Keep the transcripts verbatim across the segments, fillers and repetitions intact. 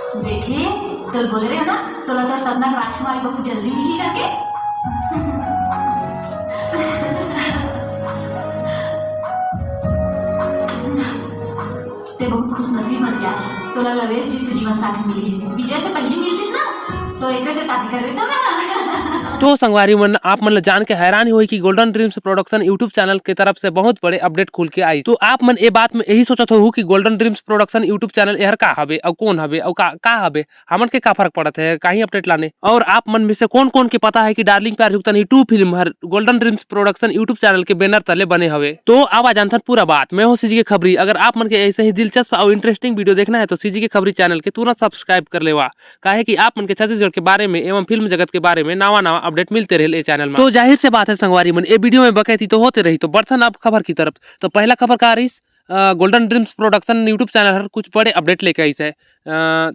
देखे, तोर बोले रहे ना, तोला तोर सपना के राजकुमारी बहुत जल्दी मिली करके। ते बहुत खुशनसीब हस यार, तोला लवेश जैसे जीवन साथी मिली। विजय से पहली मिलतीस ना, तो एक से शादी कर लेता मैं। तो संगवारी मन, आप मन ल जान के हैरानी होही कि Golden Dreams Production YouTube channel के तरफ से बहुत बड़े अपडेट खुल के आई। तो आप मन ए बात में यही सोचत होहू कि Golden Dreams Production YouTube channel एहर का हवे, अउ कौन हवे, अउ का, का हवे, हमन के का फर्क पड़त है, काहीं अपडेट लाने। और आप मन में से कौन कौन के पता है कि डार्लिंग प्यार झुकता नहीं टू फिल्म हर Golden Dreams Production YouTube channel के बैनर तले बने हवे? तो आवा जानथन पूरा बात। मैं हूँ सीजी के खबरी। अगर आप मन के ऐसे ही दिलचस्प और इंटरेस्टिंग वीडियो देखना है तो सीजी के खबरी चैनल के तुरंत सब्सक्राइब कर लेवा, काहे कि आप मन के छत्तीसगढ़ के बारे में एवं फिल्म जगत के बारे में नवा नवा अपडेट मिलते रहे ए चैनल में। तो जाहिर से बात है संगवारी मन, ए वीडियो में बकैती तो होते रही। तो बढ़थन अब खबर की तरफ। तो पहला खबर का रहीस, अ, Golden Dreams Production YouTube channel हर कुछ बड़े अपडेट लेके आइस है। अ,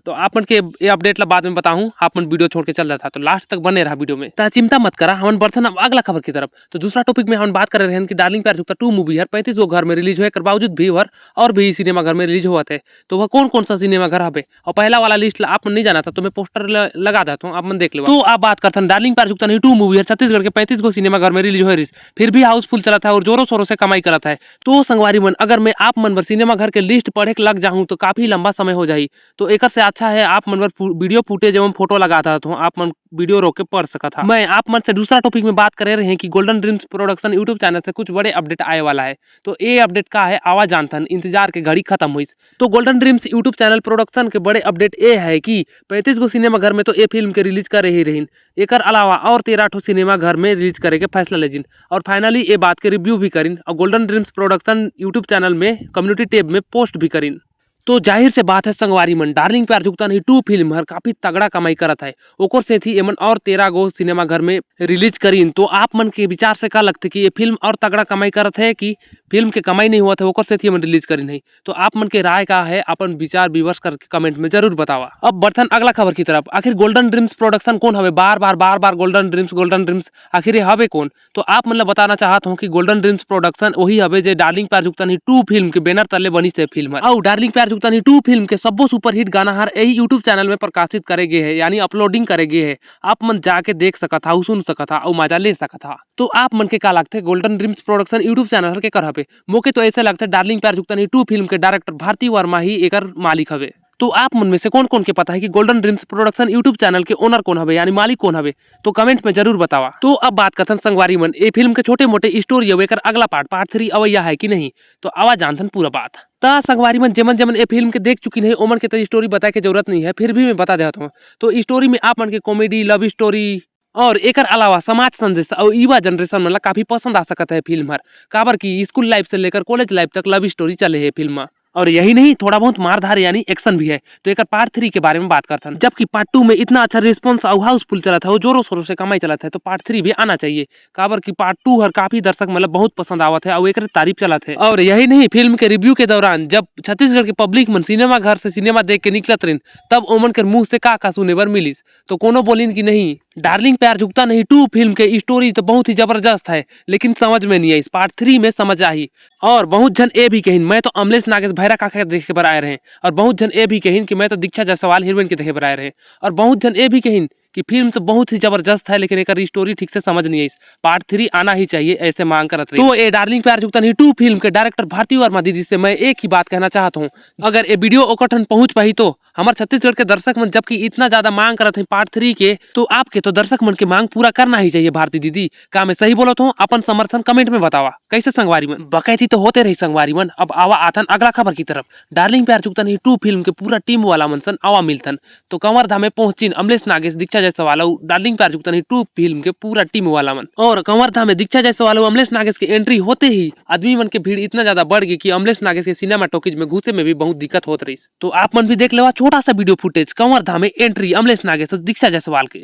तो आप मन के ये अपडेट ला बाद में बताहूँ, आप मन वीडियो छोड़ के चल जाता, तो लास्ट तक बने रहा वीडियो में। त चिंता मत करा, हमन बढ़थन अब अगला खबर की तरफ। तो दूसरा टॉपिक में हमन बात करे रहन कि डार्लिंग प्यार झुकता टू मूवी हर पैंतीस गो घर में रिलीज होए कर बावजूद भी हर और भी सिनेमा घर में रिलीज होवत है। तो वह कौन कौन सा सिनेमा घर हवे और पहला वाला लिस्ट ला आप मन नहीं जाना था, तो मैं पोस्टर ल-, लगा देता हूँ, आप मन देख लेवा। तो आप बात करथन डार्लिंग प्यार झुकता नहीं टू मूवी हर छत्तीसगढ़ के पैंतीस गो सिनेमा घर में रिलीज होए रहीस, फिर भी हाउसफुल चलत है और जोरों शोरों से कमाई करत है। तो संगवारी मन, अगर मैं आप मन बर सिनेमा घर के लिस्ट पढ़े के लग जाहूँ तो काफी लंबा समय हो जाही। तो एकर से अच्छा है आप मन बर फु-, वीडियो फुटेज एवं फोटो लगा देत हूँ, आप मन वीडियो रोक के पढ़ सकत हा। मैं आप मन से दूसरा टॉपिक में बात करे रहे कि Golden Dreams Production YouTube channel से कुछ बड़े अपडेट आए वाला है। तो ये अपडेट का है, आवा जानथन, इंतजार के घड़ी खत्म होइस। तो Golden Dreams YouTube channel production के बड़े अपडेट ये है कि पैंतीस गो सिनेमा घर में तो ये फिल्म के रिलीज करे ही रहीन, एकर अलावा और तेरह ठो सिनेमा घर में रिलीज करे के फैसला ले जिन और फाइनली ये बात के रिव्यू भी करिन और Golden Dreams Production YouTube channel में कम्युनिटी टैब में पोस्ट भी करिन। तो जाहिर से बात है संगवारी मन, डार्लिंग प्यार झुकता नहीं टू फिल्म हर काफी तगड़ा कमाई करत है, ओकर सेती एमन और तेरह गो सिनेमा घर में रिलीज करीन। तो आप मन के विचार से का लगथे कि ये फिल्म और तगड़ा कमाई करत है कि फिल्म के कमाई नहीं होवत है ओकर सेती एमन रिलीज करीन है? तो आप मन के राय का है, अपन विचार विमर्श करके कमेंट में जरूर बतावा। अब बढ़थन अगला खबर की तरफ। आखिर Golden Dreams Production कौन हवे? बार बार बार बार Golden Dreams, Golden Dreams, आखिर ये हवे कौन? तो आप मन ल बताना चाहत हूँ कि Golden Dreams Production वही हवे जे डार्लिंग प्यार झुकता नहीं टू फिल्म के बैनर तले बनिस हे फिल्म हर। अउ डार्लिंग प्यार झुकता नहीं टू फिल्म के सब्बो सुपरहिट गाना हर यही YouTube चैनल में प्रकाशित करे गे हे, यानी अपलोडिंग करे गे हे। आप मन जाके देख सकत हा, सुन सकत हा, अउ मजा ले सकत हा। तो आप मन के का लगथे, Golden Dreams Production YouTube channel हर केकर हवे? मोके तो ऐसे लगथे डार्लिंग प्यार झुकता नहीं टू फिल्म के डायरेक्टर भारती वर्मा ही एकर मालिक हवे। तो आप मन में से कौन कौन के पता है कि Golden Dreams Production YouTube channel के ओनर कौन हवे, यानी मालिक कौन हवे? तो कमेंट में जरूर बतावा। तो अब बात करथन संगवारी मन, ए फिल्म के छोटे मोटे स्टोरी अउ एकर अगला पार्ट, पार्ट थ्री अवैया है कि नहीं? तो आवा जानथन पूरा बात। त संगवारी मन, जेमन जेमन ए फिल्म के देख चुकिन है, ओमन के तो स्टोरी बताए के जरूरत नहीं है, फिर भी मैं बता देत हूँ। तो स्टोरी में आप मन के कॉमेडी, लव स्टोरी और एकर अलावा समाज संदेश अउ युवा जनरेशन मन ला काफी पसंद आ सकत है फिल्म हर, काबर कि स्कूल लाइफ से लेकर कॉलेज लाइफ तक लव स्टोरी चले है फिल्म में। और यही नहीं, थोड़ा बहुत मारधार यानी एक्शन भी है। तो एकर पार्ट थ्री के बारे में बात करथन। जबकि पार्ट टू में इतना अच्छा रिस्पॉन्स अउ हाउसफुल चलत है, वो जोरों शोरों से कमाई चलत है, तो पार्ट थ्री भी आना चाहिए, काबर कि पार्ट टू हर काफी दर्शक मतलब बहुत पसंद आवत है और एकर तारीफ चलत है। और यही नहीं, फिल्म के रिव्यू के दौरान जब छत्तीसगढ़ के पब्लिक मन सिनेमा घर से सिनेमा देख के निकलत रहिन, तब ओमन के मुंह से का का सुने बर मिलिस, तो कोनो बोलिन कि नहीं, डार्लिंग प्यार झुकता नहीं टू फिल्म के स्टोरी तो बहुत ही जबरदस्त है, लेकिन समझ में नहीं आइस, पार्ट थ्री में समझ आही। और बहुत झन ए भी कहिन, मैं तो अमलेश नागेश भैरा काका के देखे बर आए रहे, और बहुत झन ए भी कहिन कि मैं तो दीक्षा जायसवाल हीरोइन के देखे बर आए रहे, और बहुत झन ए भी कहिन कि फिल्म तो बहुत ही जबरदस्त है, लेकिन एकर स्टोरी ठीक से समझ नहीं आइस, पार्ट थ्री आना ही चाहिए, ऐसे मांग करत रहे। तो ए डार्लिंग प्यार झुकता नहीं टू फिल्म के डायरेक्टर भारती वर्मा दीदी से मैं एक ही बात कहना चाहत हूँ, अगर ए वीडियो ओकर ठन पहुँच पाही तो हमर छत्तीसगढ़ के दर्शक मन जबकि इतना ज्यादा मांग करत हैं पार्ट थ्री के, तो आपके तो दर्शक मन के मांग पूरा करना ही चाहिए भारती दीदी। का मैं सही बोलत हूँ? अपन समर्थन कमेंट में बतावा। कैसे संगवारी मन? बकैती तो होते रही संगवारी मन। अब आवा आथन अगला खबर की तरफ। डार्लिंग प्यार झुकता नहीं टू फिल्म के पूरा टीम वाला मन सन आवा मिलथन। तो कंवर धाम में पहुंचिन अमलेश नागेश, दीक्षा जायसवाल अउ डार्लिंग प्यार झुकता नहीं टू फिल्म के पूरा टीम वाला मन। और कंवर धाम में दीक्षा जायसवाल अउ अमलेश नागेश के एंट्री होते ही आदमी मन के भीड़ इतना ज्यादा बढ़ गई कि अमलेश नागेश के सिनेमा टॉकीज में घुसे में भी बहुत दिक्कत होत रही। तो आप मन भी देख लेवा छोटा सा वीडियो फुटेज, कंवर धाम में एंट्री अमलेश नागेश अउ दीक्षा जायसवाल के।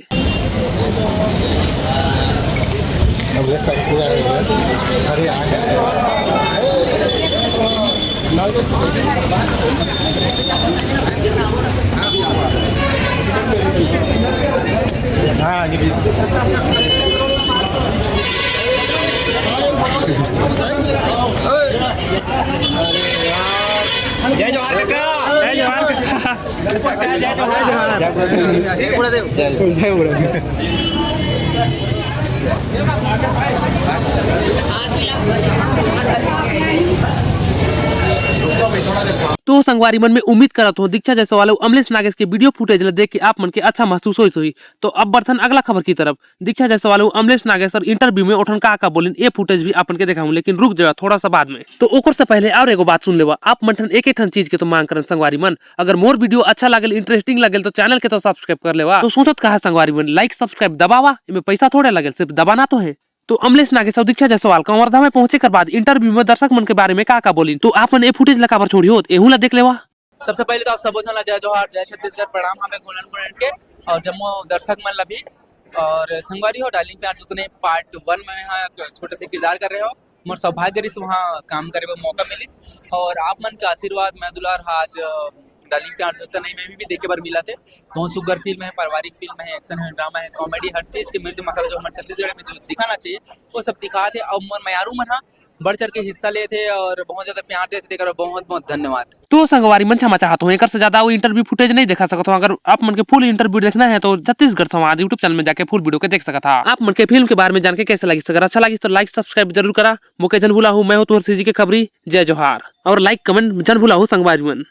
अमलेश नागेश पूरा है। अरे, आ गया। हाँ, ये भी। अरे यार। जय जोहार काका। जय जोहार काका। तो संगवारी मन, मैं उम्मीद करत हूँ दीक्षा जायसवाल अउ अमलेश नागेश के वीडियो फुटेज ला देख के आप मन के अच्छा महसूस होइस होही। तो अब बढ़थन अगला खबर की तरफ। दीक्षा जायसवाल अउ अमलेश नागेश सर इंटरव्यू में ओठन का का बोलिन, ये फुटेज भी आपन के देखाऊं, लेकिन रुक जावा थोड़ा सा बाद में। तो ओकर से पहले और एगो बात सुन लेवा, आप मन ठन एक एक ठन चीज के तो मांग करन संगवारी मन। अगर मोर वीडियो अच्छा लागेल, इंटरेस्टिंग लागेल, तो चैनल के तो सब्सक्राइब कर लेवा। तो सोचत का है संगवारी मन, लाइक सब्सक्राइब दबावा, इमे पैसा थोड़े लागेल, सिर्फ दबाना तो है। तो अमलेश नागेश अउ दीक्षा जायसवाल कवर्धा में पहुंचे कर बाद इंटरव्यू में दर्शक मन के बारे में का का बोलिन, तो आप मन ए फुटेज ला काबर छोड़ी होत, एहू ला देख लेवा। सबसे पहले तो आप सबो झन ला जय जोहार, जय छत्तीसगढ़, प्रणाम हवे गोलन गोलन के, और जम्मो दर्शक मन ला भी। और संगवारी हो, डार्लिंग प्यार जुतने पार्ट वन में मैं हा एक छोटे से किरदार कर रहे हो। मोर सौभाग्य रहिस, वहाँ काम करे बर मौका मिलिस, और आप मन के आशीर्वाद, मया दुलार हा आज, अ, डार्लिंग प्यार जुतने में भी, भी देखे बर मिला थे। बहुत सुग्घर फिल्म है, पारिवारिक फिल्म है, एक्शन है, ड्रामा है, कॉमेडी, हर चीज के मिर्च मसाला जो हमारे छत्तीसगढ़ में जो दिखाना चाहिए, वो सब दिखात हे। और मोर मयारू मन हा बढ़ चढ़ के हिस्सा लेत हे और बहुत ज्यादा प्यार देत हे, तेकर बहुत बहुत धन्यवाद। तो संगवारी मन, क्षमा चाहत हूँ, एकर से ज्यादा वो इंटरव्यू फुटेज नहीं दिखा सकत हूँ। अगर आप मन के फुल इंटरव्यू देखना है तो छत्तीसगढ़ संवाद यूट्यूब चैनल में जाके फुल वीडियो के देख सकत हा। आप मन के फिल्म के बारे में जान के कैसे लगिस, अगर अच्छा लगिस तो लाइक सब्सक्राइब जरूर करा। मोके झन भुलाहू, मैं हूँ तुहर सीजी के खबरी। जय जोहार। और लाइक कमेंट झन भुलाहू संगवारी मन।